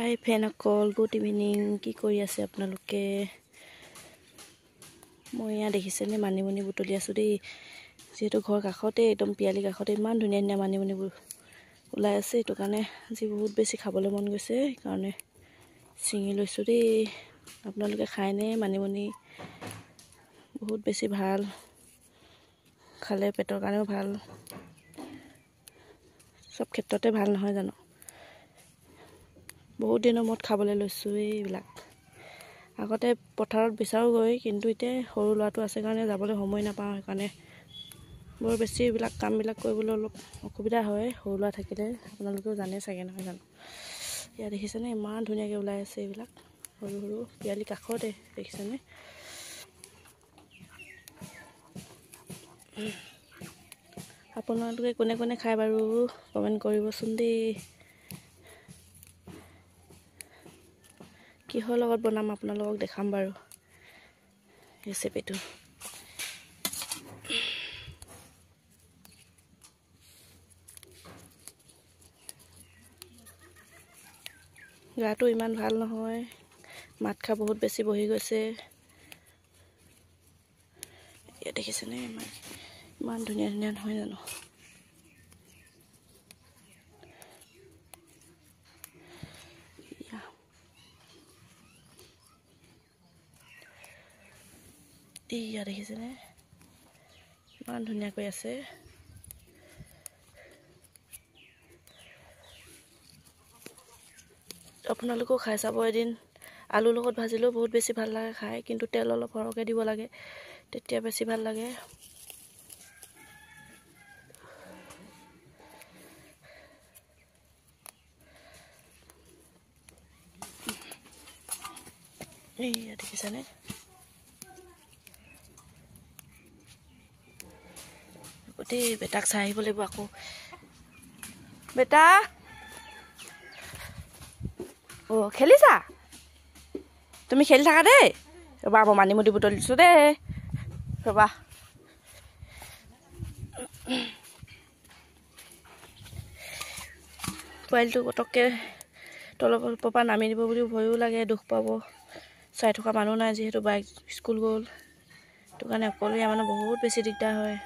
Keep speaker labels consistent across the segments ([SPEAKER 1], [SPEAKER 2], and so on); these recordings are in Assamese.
[SPEAKER 1] হাই ফ্ৰেণ্ডসকল, গুড ইভিনিং। কি কৰি আছে আপোনালোকে? মই এয়া দেখিছেনে মানিমুনি বুটলি আছোঁ দেই। যিহেতু ঘৰ কাষতে, একদম পিয়ালি কাষতে ইমান ধুনীয়া ধুনীয়া মানিমুনিবোৰ ওলাই আছে, সেইটো কাৰণে আজি বহুত বেছি খাবলৈ মন গৈছে, সেইকাৰণে ছিঙি লৈছোঁ দেই। আপোনালোকে খায়নে মানিমুনি? বহুত বেছি ভাল, খালে পেটৰ কাৰণেও ভাল, চব ক্ষেত্ৰতে ভাল নহয় জানো? বহুত দিনৰ মূৰত খাবলৈ লৈছোঁ এইবিলাক। আগতে পথাৰত বিচাৰোঁগৈ, কিন্তু এতিয়া সৰু ল'ৰাটো আছে কাৰণে যাবলৈ সময় নাপাওঁ, সেইকাৰণে বৰ বেছি এইবিলাক কামবিলাক কৰিবলৈ অলপ অসুবিধা হয় সৰু ল'ৰা থাকিলে। আপোনালোকেও জানে চাগে নহয় জানো? ইয়াত দেখিছেনে ইমান ধুনীয়াকৈ ওলাই আছে এইবিলাক সৰু সৰু পিয়ালি কাষতে, দেখিছেনে? আপোনালোকে কোনে কোনে খায় বাৰু কমেণ্ট কৰিবচোন দেই। কিহৰ লগত বনাম আপোনালোকক দেখাম বাৰু ৰেচিপিটো। গাটো ইমান ভাল নহয়, মাতখা বহুত বেছি বহি গৈছে। ইয়াত দেখিছেনে ইমান ইমান ধুনীয়া ধুনীয়া নহয় জানো? এইয়া দেখিছেনে ইমান ধুনীয়াকৈ আছে। আপোনালোকেও খাই চাব এদিন। আলুৰ লগত ভাজিলেও বহুত বেছি ভাল লাগে খাই, কিন্তু তেল অলপ সৰহকৈ দিব লাগে, তেতিয়া বেছি ভাল লাগে। এইয়া দেখিছেনে? গোটেই বেটাক চাই আহিব লাগিব আকৌ। বেটা অ' খেলিছা তুমি? খেলি থাকা দেই। ৰ'বা, মই মানিমুনি বুটলি দিছোঁ দেই, ৰ'বা। পোৱালিটো পটককৈ তলৰ পৰা নামি দিব বুলি ভয়ো লাগে, দুখ পাব। চাই থকা মানুহ নাই যিহেতু, বাইক স্কুল গ'ল, সেইটো কাৰণে অকলশৰীয়া মানুহ বহুত বেছি দিগদাৰ হয়।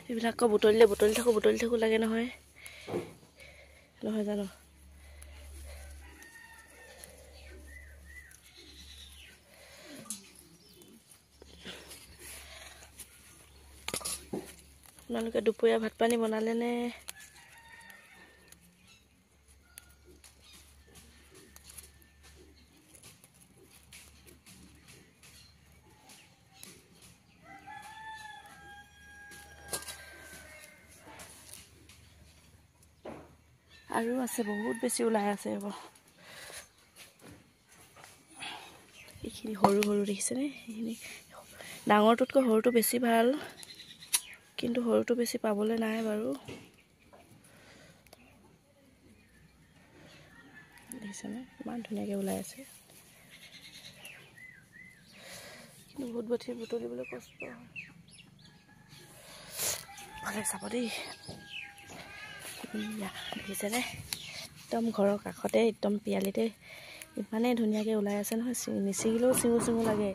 [SPEAKER 1] এইবিলাক বুটলিলে বুটলি থাকোঁ বুটলি থাকোঁ লাগে নহয়, নহয় জানো? আপোনালোকে দুপৰীয়া ভাত পানী বনালেনে? আৰু আছে বহুত বেছি ওলাই আছে। এইখিনি সৰু সৰু দেখিছেনে? এইখিনি ডাঙৰটোতকৈ সৰুটো বেছি ভাল, কিন্তু সৰুটো বেছি পাবলৈ নাই বাৰু। দেখিছেনে ইমান ধুনীয়াকৈ ওলাই আছে, কিন্তু বহুত বেছি বুটলিবলৈ কষ্ট হয়। ভালে চাব দেই। দেখিছেনে একদম ঘৰৰ কাষতে, একদম পিয়ালিতে ইমানেই ধুনীয়াকৈ ওলাই আছে নহয়, নিচিঙিলেও চিঙো চিঙো লাগে।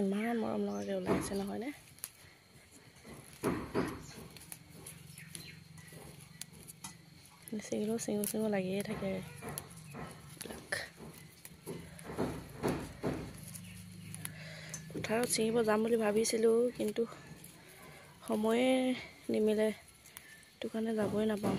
[SPEAKER 1] ইমান মৰম লগাকৈ ওলাই আছে নহয়নে? চিঙিলেও চিঙো চিঙো লাগিয়ে থাকে এইবিলাক। পথাৰত ছিঙিব যাম বুলি ভাবিছিলোঁ, কিন্তু সময়ে নিমিলে, সেইটো কাৰণে যাবই নাপাওঁ।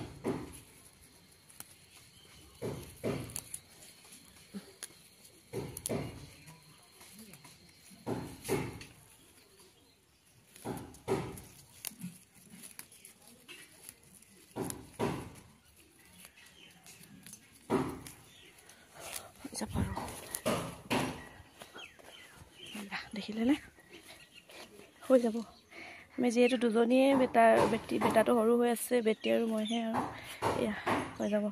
[SPEAKER 1] যাব আৰু দেখিলেনে হৈ যাব। আমি যিহেতু দুজনীয়ে, বেটা বেটি, বেটাটো সৰু হৈ আছে, বেটি আৰু মইহে আৰু, এয়া হৈ যাব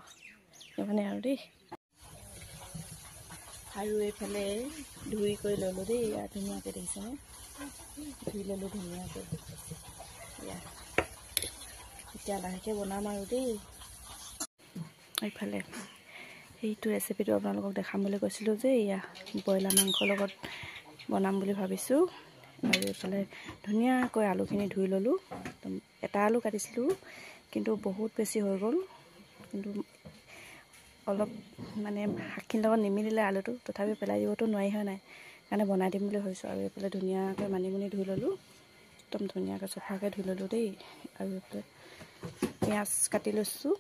[SPEAKER 1] ইমানে আৰু দেই। আৰু এইফালে ধুই কৰি ল'লোঁ দেই, এয়া ধুনীয়াকৈ দেখিছেনে, ধুই ল'লোঁ ধুনীয়াকৈ। এয়া এতিয়া লাহেকৈ বনাম আৰু দেই। এইফালে সেইটো ৰেচিপিটো আপোনালোকক দেখাম বুলি কৈছিলোঁ যে, এয়া ব্ৰইলাৰ মাংসৰ লগত বনাম বুলি ভাবিছোঁ। আৰু এইফালে ধুনীয়াকৈ আলুখিনি ধুই ল'লোঁ। একদম এটা আলু কাটিছিলোঁ, কিন্তু বহুত বেছি হৈ গ'ল, কিন্তু অলপ মানে শাকখিনিৰ লগত নিমিলিলে আলুটো, তথাপিও পেলাই দিবতো নোৱাৰি, হয় নাই, সেইকাৰণে বনাই দিম বুলি ভাবিছোঁ। আৰু এইফালে ধুনীয়াকৈ মানিমুনি ধুই ল'লোঁ, একদম ধুনীয়াকৈ চফাকৈ ধুই ল'লোঁ দেই। আৰু এইফালে পিঁয়াজ কাটি লৈছোঁ,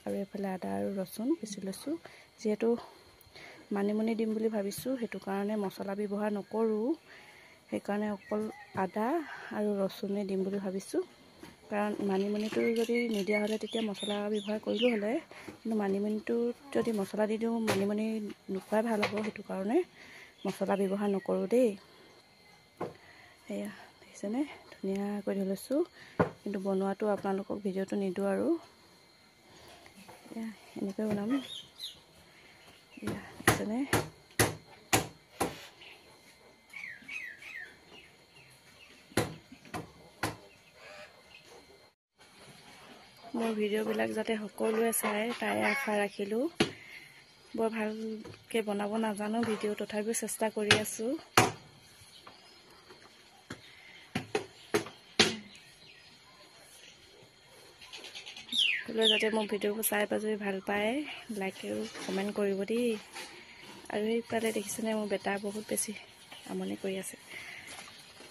[SPEAKER 1] আৰু এইফালে আদা আৰু ৰচুন পিচি লৈছোঁ। যিহেতু মানিমুনি দিম বুলি ভাবিছোঁ, সেইটো কাৰণে মছলা ব্যৱহাৰ নকৰোঁ, সেইকাৰণে অকল আদা আৰু ৰচুনে দিম বুলি ভাবিছোঁ। কাৰণ মানিমুনিটো যদি নিদিয়া হ'লে তেতিয়া মছলা ব্যৱহাৰ কৰিলোঁ হ'লে, কিন্তু মানিমুনিটোত যদি মছলা দি দিওঁ মানিমুনি নোখোৱাই ভাল হ'ব, সেইটো কাৰণে মছলা ব্যৱহাৰ নকৰোঁ দেই। সেয়া দেখিছেনে, ধুনীয়াকৈ ধুই লৈছোঁ, কিন্তু বনোৱাটো আপোনালোকক ভিডিঅ'টো নিদিওঁ আৰু। এয়া এনেকৈ বনাম। এয়া দেখিছেনে, মোৰ ভিডিঅ'বিলাক যাতে সকলোৱে চায় তাৰে আশা ৰাখিলোঁ। বৰ ভালকৈ বনাব নাজানো ভিডিঅ', তথাপিও চেষ্টা কৰি আছোঁ। সকলোৱে যাতে মোৰ ভিডিঅ'বোৰ চাই পাই ভাল পায়, লাইক আৰু কমেণ্ট কৰিব দেই। আৰু সেইফালে দেখিছেনে মোৰ বেটা বহুত বেছি আমনি কৰি আছে।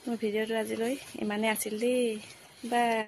[SPEAKER 1] মোৰ ভিডিঅ'টো আজিলৈ ইমানেই আছিল দেই, বাই।